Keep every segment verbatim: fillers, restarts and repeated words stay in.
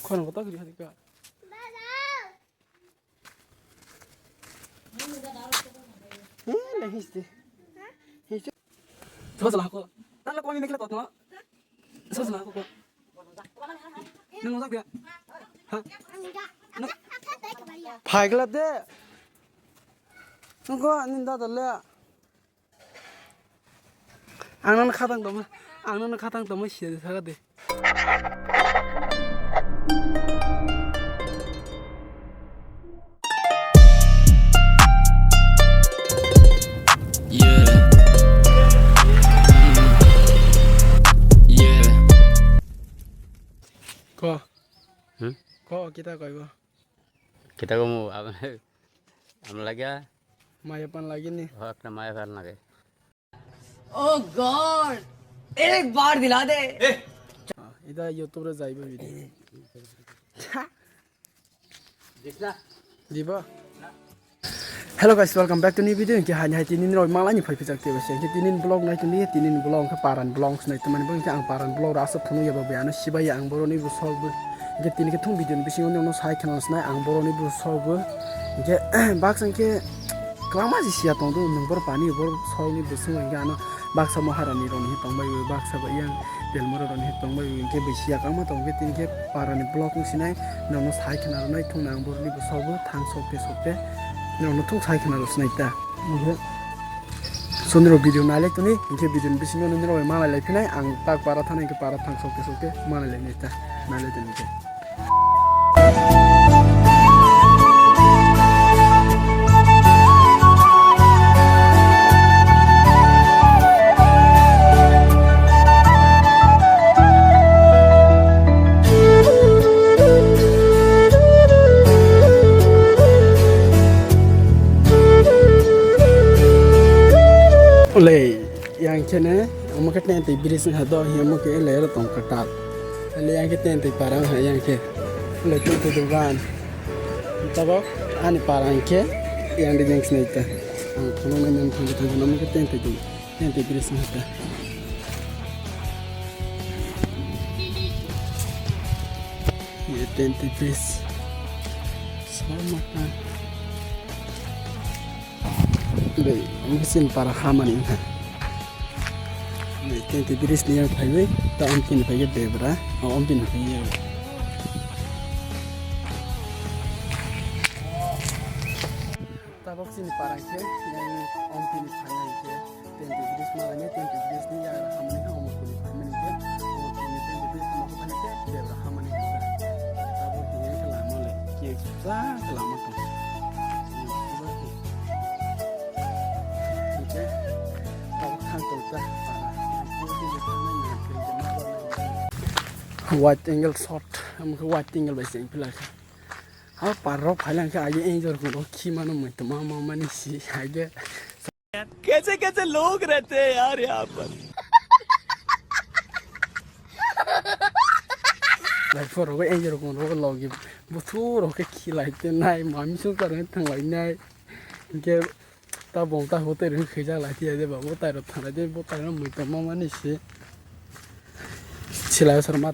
Khorang kotor giri hadi ka. Eh, le histi. Histi. Sosla hako. Tala ko mi mekla totno. Sosla hako. Nang ngajak dia. Ha? Nang. Phaigla de. Nang ko ninda dole. Ang nono khatang tongma, ang nono khatang tongma siya de saka de. Yeah. Yeah. Ko. Hmm? Ko kita koi ko. Kita ko mu, am, am lagi ya? Maya pan lagi nih. Oh, kena maya pan lagi. Oh God, ek baar dila de. Ah, ida YouTube re jaiba video. Diba? Hello guys, welcome back to new video. Hinkhe hai hai tinin roi malai ni phai phijak tei bese. Hinkhe tinin vlog nai tini, tinin vlog hinkhe paran vlog nai tini. Hinkhe ang paran vlog rasa phunu ya babu ano sibai ang boroni bu sol bu. Hinkhe tini khe thung video ni bisingo no sai khana snai ang boroni bu sol bu. Hinkhe baksa hinkhe Kwbangma si siya tong do, nwng bor pani bor sogni bwswng hinkhe ano baksa Maharani roni hi tongbai, baksa ba yang Pelmora roni hi tongbai, hinkhe bai siya kangma tong khe tini khe parani vlog wng sinai, nono sai khna rwnai thung nang borni bwswk bo thang sok te sok te, nono thung sai khna rw sinai ta. Hinkhe soniro video nai lai toni, hinkhe video ni bisingo nini rok bai malai lai phinai, ang tak para thani hinkhe para thang sok te sok te malai lai nai ta, nai lai toni hinkhe. Olei, yang kene, omo khe tentwi bridge wngkha do, hiya omo khe lero tong kwtal. Hali yang khe tentwi para wngkha yang khe. Hali tentwi dogan. Tabok ani para hwnkhe yang di jeng sinai ta. Ang khulumani nang thangwi thangwi omo khe tentwi do. Tentwi bridge wngkha ta. Ye tentwi bridge. Sama ta. Bai, ang sini para hamani wngkha. Bai, tentwi bridge ni yang phaiwi, ta ompini phaiwi bebra, o ompini phaiwi. Tabok sini para khe, yang ompini phainai khe, tentwi bridge malai nai, tentwi bridge ni yang hamani khe, omo kuni phaimani khe, omo kuni tentwi bridge omo khe phainai khe, bebra hamani khe. Tabok tini khe lama le, khe kisa khe lama tong. Wide angle shot, omo khe wide angle bai se philai kha. Ha parrok phailang khe agi enjor kuno khi mano mui toma mama ni si agi. कैसे कैसे लोग रहते हैं यार यहाँ पर। Lai phoro go enjor kuno logi buthu rok khe khilai te nai mami sung kar thang lai nai. Ke Ta bong ta hotel ring khijak lai tiya de ba, bo tai rok thanai de, bo tai rok mui tongma mani se. Silai sar ma.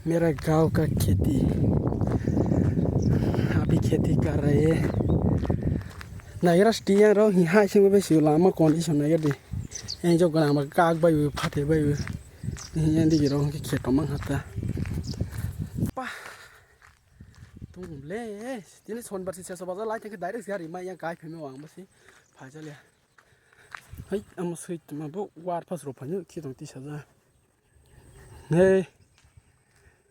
मेरा गांव का खेती, अभी खेती कर रहे हैं। Nagira stiyang rok hi hai singbo besi lama condition nagira di. Enjok gana ma kak bai wi, phate bai wi. Yang di rok ke kheto mang hata. Pa. Tung le, tini sonbar si sesa baza lai ke direct gari ma yang kai pheme wang basi. Phai chalia. Hai, amo sui tuma bo war pas ro phanyo ki tong ti saja. Hey.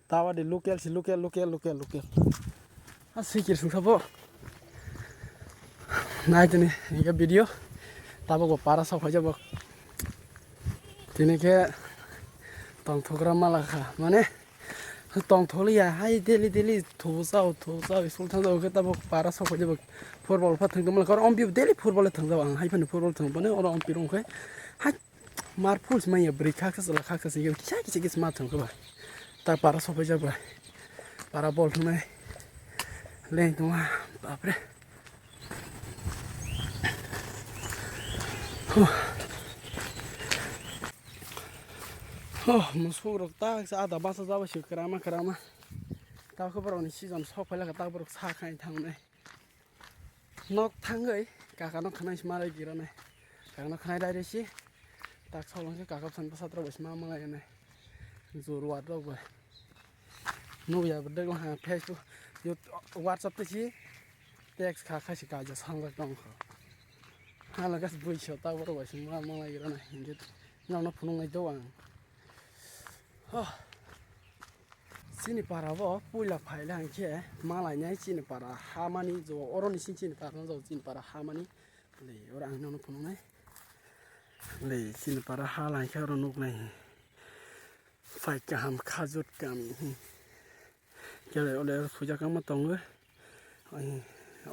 Tawa di local si local, local, local, local. A sikir sung sabo. Nai tini, ini ke video. Tabok bo para sok phai jabo. Tini ke tong thugra mala kha. Mane, Tong tholiya, hai daily daily thubo chao, thubo chao, school thang jao khe tabuk para sok phai jabo football pha thang tongma khe oro ompi daily football thang jao ang, hai phano football thang phano oro ompi rong khe hai mar full manya bwrwi kha khe chwla kha khe se kisa kisa kisa ma thang khe ba ta para sok phai jabo para ball thangnai leng tongma bapre. Oh, musuk rok tak sa ada basa jaba si kerama kerama. Tabo khe borok ni season sok phai lakha tak borok sa khai thang nai. Nok thangwi kaka no khanai si malai giro nai. Kaka no khanai rai rai si. Tak sok lang khe kaka bwsani bwsa rok bai si ma malai nai. Jor wat rok bai. Nukya bo degong ha Facebook, YouTube, WhatsApp tei si text kha khai si kaijak sangjak tong kho. Hala gas bui so ta borok bai sung ma malai rana hinjit. Nokno phunuk nai do ang. Ho. Chini para bo puila phaile hangkhe malai nai chini para hamani jo oro ni sing chini para no jo chini para hamani. Le oro ang nokno phunuk nai. Le chini para ha lai khe oro nuk nai. Phai kaham khajut kami hi. Kele ole oro suijak ma tongo. Ai,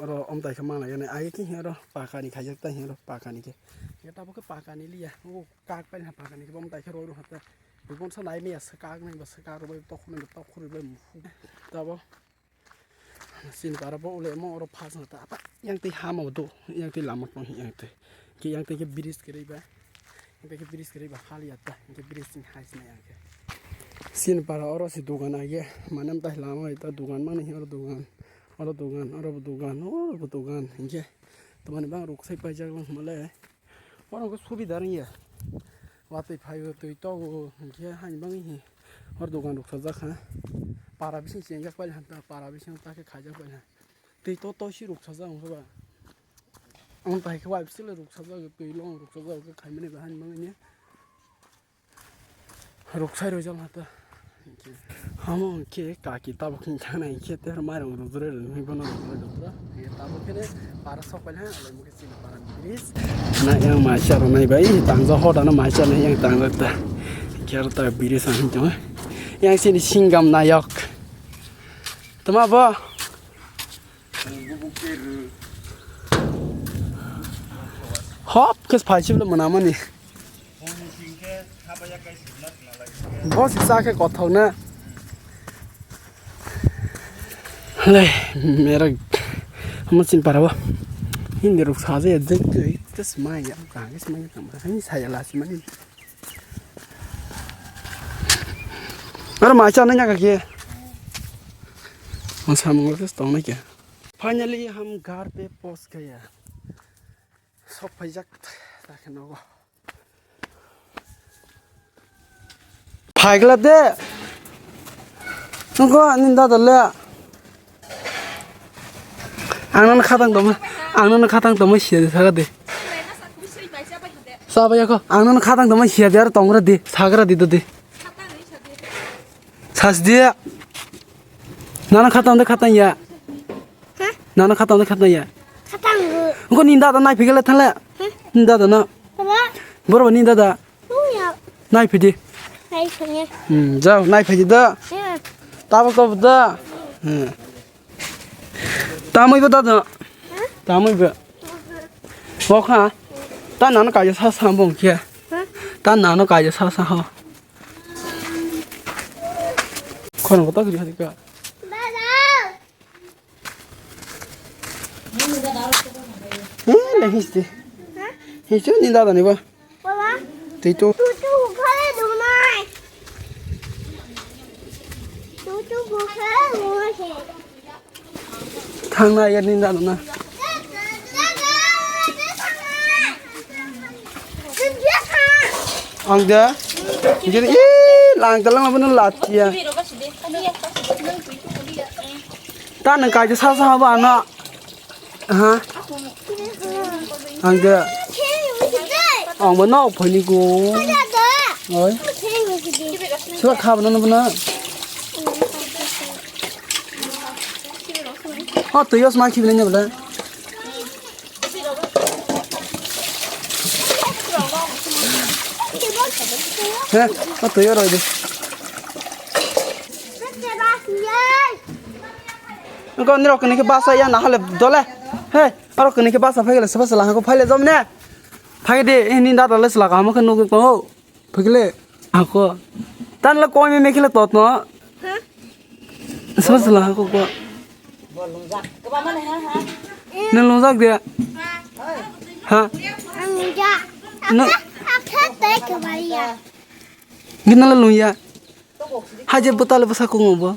oro omtai khe manai gani. Age khe oro pakani khaijak tai oro pakani khe. Khe tabuk khe pakani liya. O kak pai na pakani khe omtai khe roi rw hata. Bubun sa nai miya sa kak nai ba sa kak rw bai tok nai ba tok rw bai muhu. Tabo. Chini para bo ule mo oro phas na ta apa yang tei hama do yang tei lama tong yang tei ke yang tei ke bridge kwrwi ba yang tei ke bridge kwrwi ba hal ya ta ke bridge sing hai sina yang ke. Chini para oro si dugan age manem tai lama ta dugan mani oro dugan oro dugan oro bo dugan oro bo dugan hingke tamani bang ruk sai paijak lang male. Oro khe subida wngya. Watwi phaio twi togo hinkhe haini bagwi hi hor dogan rok sajak kha. Para bising chengjak pailha ta para bising ta khe khaijak pailha. Twi to to si rok sajak wngkha ba. Ang pai khe wai bising rok sajak twi long rok sajak khe khaimani ba haini bagwi ni. Ruksai rojak hata. Hamo khe kaki tabuk hing thana khe ter mairung rujure rung hing bono rujure rujure. Ye tabuk khe para sok pailha ale mukhe chini para bridge. Na yang maisa rok nai bai tangja hoda no maisa nai yang tangja ta. Kher ta bridge ang hing tong. Yang sini singgam nayok. Tama bo. Hop khe phai chibla mwnamani. Bo si sa khe kothok na. Le, mera, amo chin para bo. Hindi ruk sa je, je, je, je, smai ya, ka, ke smai ya, ka, ma, ni sa ya la, smai. Aro ma cha na nya ka ke. Ang samung lo tong na kya. Finally, hum ghar pe pahunch gaya. Sok phaijak ta khe nogo. Phaigla de. Nungko ani dada le. Ang nang khatang tongma, ang nang khatang tongma siya de saga de. Saba yako, ang nang khatang tongma siya de ar tongra de, sagra de do de. Sasdi. Nana khatang de khatang ya. Ha? Nana khatang de khatang ya. Khatang bu. Ko ninda da nai phigele thale. Ha? Ninda da na. Baba. Boro ninda da. Nung ya. Nai phidi. Nai phidi. Hmm, jao nai phidi da. Ya. Tabo ko da. Hmm. Tamoi ba da da. Ha? Tamoi ba. Baba. Bokha. Ta nana kaja sa sa bong khe. Ha? Ta nana kaja sa sa ho. Khorang kotor giri hadi ka. Eh, le histi. Histi ni dada ni ba. Tei to. Thang na ya ni dada na. Ang da. Jadi ih lang talang apa nu latiya. Ta nang kaisa sa sa ba na. Ha. Ang da. Ang ba nok phai ni ko. Oi. Sila kha ba na na. Ha, twi os ma khibi nai bla. He, o twi o roi di. Ko nirok kini ke basa ya na hale dole. He, aro kini ke basa phai le saba sala ko phai le jom ne. Phai de, eh, ni dada le sala ka mo ke nugui ko. Phai le. Ako. Tan le koi me me kile tot no. Saba sala ko ko. Ne lungjak de. Ha. Ang ja. No. Akha tai ka bari ya. Gina le lungya. Haje botale basa ko ngobo.